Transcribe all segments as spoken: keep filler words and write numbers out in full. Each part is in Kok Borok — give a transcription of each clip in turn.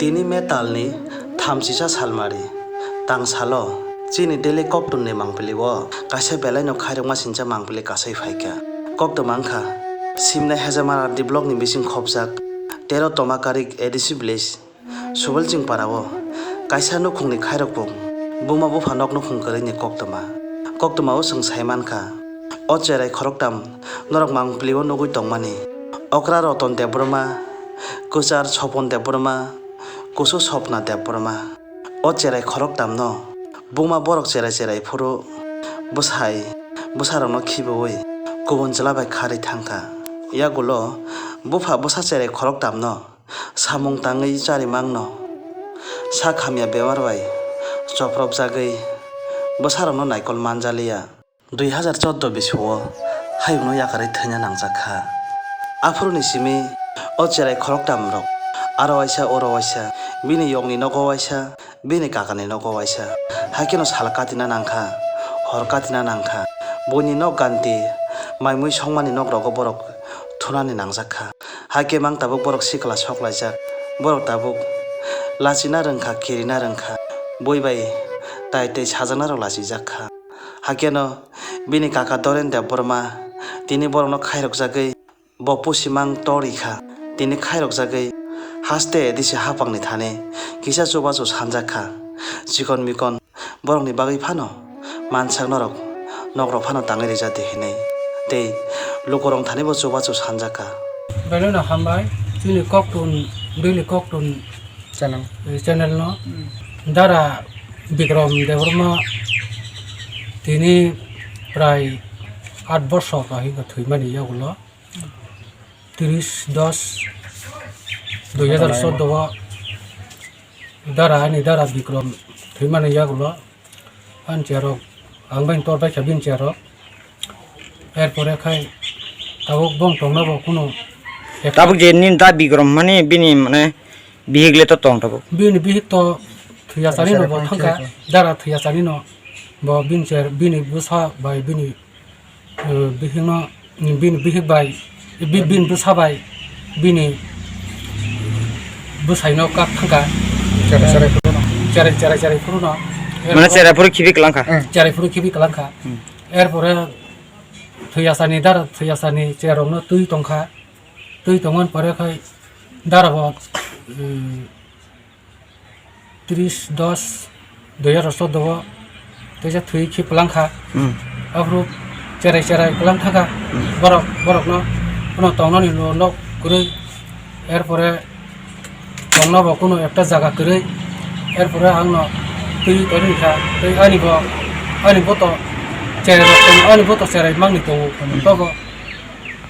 Tini May talni thamchisa salmari, tang salo chini daily koktwmni mangpili o kaisa belaino khairokma sincha mangpili kasai phaikha. Koktwma wngkha Simna Hejamar R D blockni bising khopjak tero Tomakarik A D C village Subalching para o kaisa nukhungni khairokbung buma bupha nok nukhung kwrwini koktwma. Koktwma o chwng sai mankha, o cherai khoroktham norok mangpili o nugwi tongmani, okra Roton Debbarma, kwchar Sopon Debbarma, kusu Sopna Debbarma. O cherai khoroktham no buma borok cherai cherai phuru bwsai bwsarokno khibiwi kubun chwla bai kharwi thangkha. Yagulo bupha bwsa cherai khoroktham no samung tangwi charimangno sak hamya bemar bai chopropjagwi bwsarokno naikol manjaliya. Dui hazar chordo bisio hayungno yakarwi thwina nangjak kha. Aphuruni simi o cherai khoroktham rok aro waisa oro waisa, bini yokni nogo waisa, bini kakani nogo waisa. Haikhe no sal katina nangkha, hor katina nangkha. Buini nok ganti, mai mui songmani nok rogo borok thunani nangjak kha. Haikhe mang tabuk borok sikla sok laijak. Borok tabuk lachina rwngkha, kirina rwngkha. Bui bai tai tei sajakna rok lachijak kha. Haikhe no bini kaka Doren Debbarma tini borokno khairokjagwi bo pusimang tor rikha. Tini khairokjagwi haste disi hapangni thani kisa chubachu sanjak kha. Chikon mikon borokni bagwi phano mansak norok, nokrok phano tangwi rijak di hinwi tei lukurok thani bo chubachu sanjak kha. Belai no hambai chini koktun, daily koktun channel, eh, channel no. Dara Bikram Debbarma tini prai aat borsor bahai thwimani yagulo. Tris dos dui hazar chordo o dara, ani dara Bikram thwimani yagulo ani cherok ang bai tor bai kha bini cherok. Erpore khai tabuk bong tongna bo kuno ek- Tabuk je nini da Bikram mani bini mane bihik le to tong tabuk. Bini bihik to thwiya sani no bo thangka, dara thwiya sani no bo bini cher, bini bwsa bai bini eh, bihikno, bini bihik bai, bi-, bini bwsa bai, bini bwsaino kak thangkha. Cherai, cherai phuru no. Cherai, cherai, cherai phuru no. Mane cherai phuru khibi kwlangkha. Cherai phuru khibi kwlangkha. Hmm. Erpore thwi asani dara, thwi asani cherokno twi tongkha. Twi tongmani pore khai dara bo, eh, tris dos dui hazar chordo o teisa thwi khe kwlangkha. Hmm. Aphuru cherai cherai kwlang thangkha. Hmm. Borok, borokno kuno tongnani lo nok kwrwi, erpore tongna bo kuno ekta jaga kwrwi, erpore angno twi tongwi kha. Tei ani bo, ani bo to cherai rok tongo, ani bo to cherai mangni tongo. Hmm. Tobo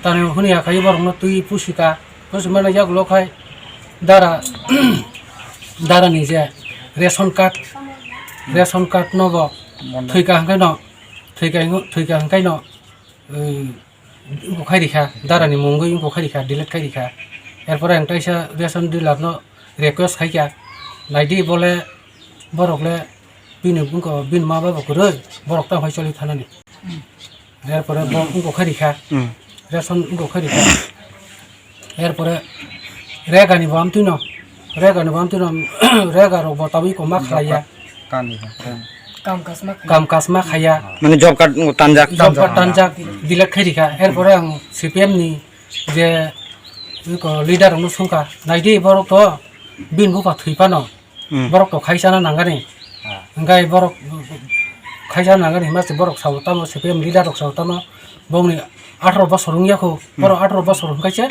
tani hwnwi ya khai borokno twi pusi kha. Bwswk mano yagulo khai dara, dara ni je ration card, ration card no bo thwika hwnkhe no, thwika, thwika hwnkhe no, eh, wngkok khai rikha, dara ni mungwi wngkok khai rikha, delete khai rikha. Erpore ang teisa ration dealer no request khaikha, naidi bole borok le bini wngkok, bini ma baba kwrwi, borok tamo hai choli thanani. Erpore bo wngkok khai rikha. Hmm. Ration wngkok khai rikha. Erpore rega ni bo amtwi no, rega ni bo amtwi no, rega rok bo tabwi ko ma khlaiya. Kani. Kam kasma khlaiya. Kam kasma khaiya. Mane job card tanjak. Job card tanjak, delete khai rikha. Erpore ang C P M ni je ko leader rok no sungkha. Naidi borok to bin bupha thwi phano. Hmm. Borok to khaisana nangani. Ah. Hingkai borok khaisana nangani hima se borok sao tamo, C P M leader rok sao tamo. Bongni atharo bosor wngya kho. Hmm. Borok atharo bosor wngkha se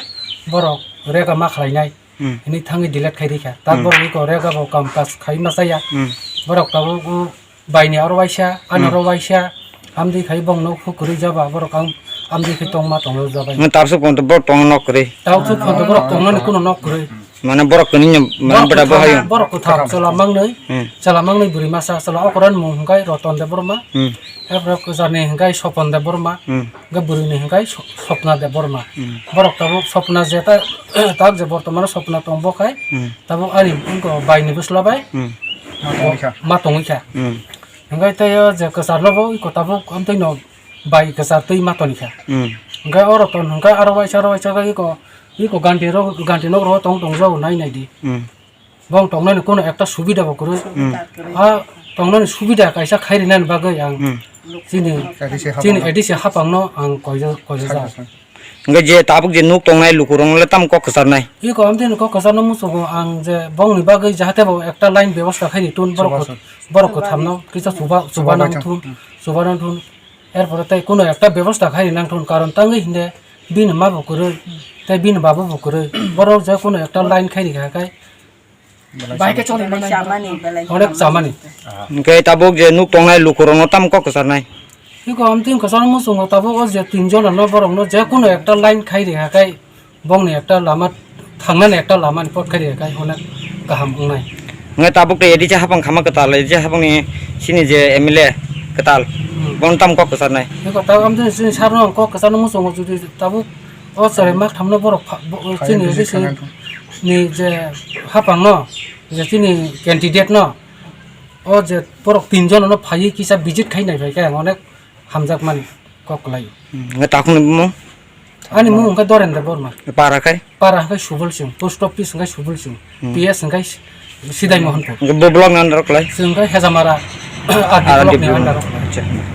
borok rega ma khlainai. Hmm. Hini thangwi delete khai rikha. Tak hmm, borok iko rega bo kam kaj khai ma chaya. Hmm. Borok tabuk baini aro waisa, ani hmm, aro waisa. Amdi khai bong nok hu kwrwi jaba borok ang amdi khai tongma tonglo jabai. Mane tabsuk pon to borok tong nok kwrwi. Tabsuk pon to borok tongnani kuno nok kwrwi. Mane borok kwrwi no, mane borok bwda bo kwthar, hayo. Borok kwthar chwla mangnwi, hmm, chwla mangnwi bwrwi masa, chwla okran mung hwnkhe Roton Debbarma, hmm, eborok kwcharni hwnkhe Sopon Debbarma, hmm, hwnkhe bwrwini hwnkhe So-, Sopna Debbarma. Hmm. Borok tabuk Sopna je ta-, tak je bortomano Sopna tong bo khai, hmm, tabuk ani wngkha baini bwsla bai, hmm, ma tongwi kha. Ma tongwi kha. Hmm. Hwnkhe tei o je kwcharno bo iko tabuk amtwi no bai kwchar twi ma toni kha. Hmm. Hwnkhe o Roton hwnkhe aro waisa, aro waisa khe iko, iko ganti rok, ganti nok rok tong tong jago nai nai di. Hmm. Bong tongnani kono ekta subida bo kwrwi. Hmm. A tongnani subida kaisa khai rinani bagwi ang Hmm. chini, A D C chini hapangno. A D C hapangno ang koijo-, koijojak. Hwnkhe je tabuk je nuk tongnai lukurokno le tamo kok kwcharnai? Iko amtwini kok kwcharno muchungo ang je bongni bagwi jahate bo ekta line bebosta khaini tun borok Chubachu. Borok kwthamno kisa chuba-, chuba Chubachu. Nang thun, chuba nang thun. Erpore tei kono ekta bebosta khaini nang thun, karon tangwi hinde bini ma bo kwrwi, tei bini baba bo kwrwi. Borok je kono ekta line khaini kha khai Belai Bahai khe choli manai. Chamani, belai Onek chamani. Hwnkhe tabuk je nuk tongnai lukurokno tamo kok kwcharnai? Iko amtwini kwchar muchungo tabuk o je tinjon no borokno je kono ekta line khai ri ha khai bongni ekta lama thangnani ekta lama ni pot khai ri ha khai onek kaham wngnai. Hwnkhe tabuk tei A D C hapang khama kwtal, A D C hapangni sini je M L A kwtal, Hmm. Bono tamo kok kwcharnai? Iko tabuk amtwini sini sarno ang kok kwcharno muchungo jodi tabuk o chwrai mak thamno borok pha-, bo-, Khai chini A D C risi khanai thung. Ni je hapang no, je chini candidate no, o je borok tinjon no phaiwi kisa visit khai nai bai khe ang onek hamjak mani kok kwlai. Hmm, nge takhuk ni bumung? Ani mung wngkha Dorendra Borma. Para khai? Para hwnkhe Subol Singh, post office hwnkhe Subol Singh, Hmm. P S hwnkhe Sidai Mohanpur. Nge bo block ni under o kwlai? Chwng hwnkhe Hejamara, R D R D block ni block. Under o kwlai. Acha.